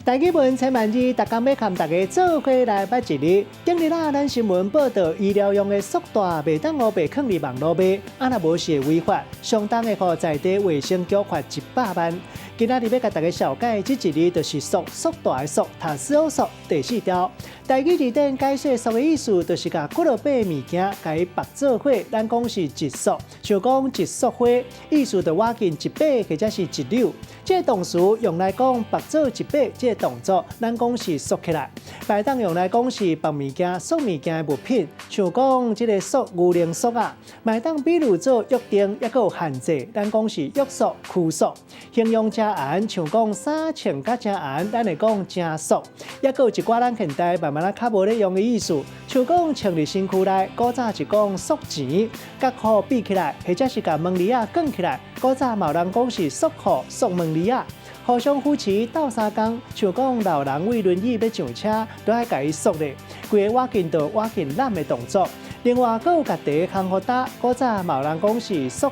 台語文千萬字，逐工欲共大家做伙來捌一字。頂日啊，咱新聞報道醫療用的束帶袂當烏白囥佇網路賣，啊若無是會違法，相當會予在地衛生局罰100萬。今仔日欲共大家紹介這一字，就是束，束帶的束，讀小束第四條。台語字典解說束的意思，就是共幾落塊物件共伊縛做伙，咱講是一束，像講一束花，意思就倚近一把或者是一縷。這個動詞用來講縛做一把這個動作，咱講是束起來。會當用來講是縛物件、束物件的物品，像講這个束牛奶束仔。會當比喻做約定，抑閣有限制，咱講是約束、拘束。形容誠巖，像講衫穿甲誠巖，咱會講誠束。抑閣有一寡咱現代慢慢仔較無咧用的意思，像講穿佇身軀內，古早是講束錢，共褲比起來，或者是共門簾仔捲起來，古早嘛有人講是束褲、束門簾仔。互相扶持鬥相共，像講老人對輪椅欲上車，都愛共伊束咧，規个倚近就倚近攬的動作。另外，閣有共茶烘予焦，古早嘛有人講是束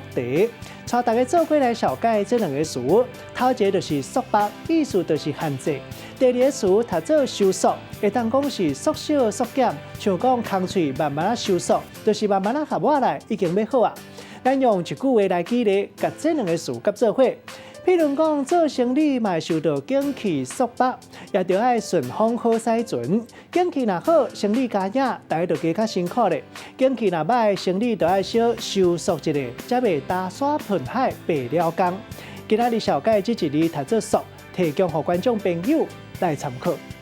茶。帶大家做伙來紹介這兩个詞，頭一个就是束縛，意思就是限制；第二个詞讀做收縮，會當講是縮小、縮減，像講空喙慢慢仔收縮，就是慢慢仔合倚來，已經欲好啊。咱用一句話來舉例，共這兩个詞佮做伙。譬如講，做生理嘛會受著景氣束縛，也著愛順風好駛船。景氣若好，生理加影，大家就加較辛苦咧。景氣若䆀，生理就愛小收縮一下，才袂焦山噴海白了工。今仔日紹介這一字讀做束，提供予觀眾朋友來參考。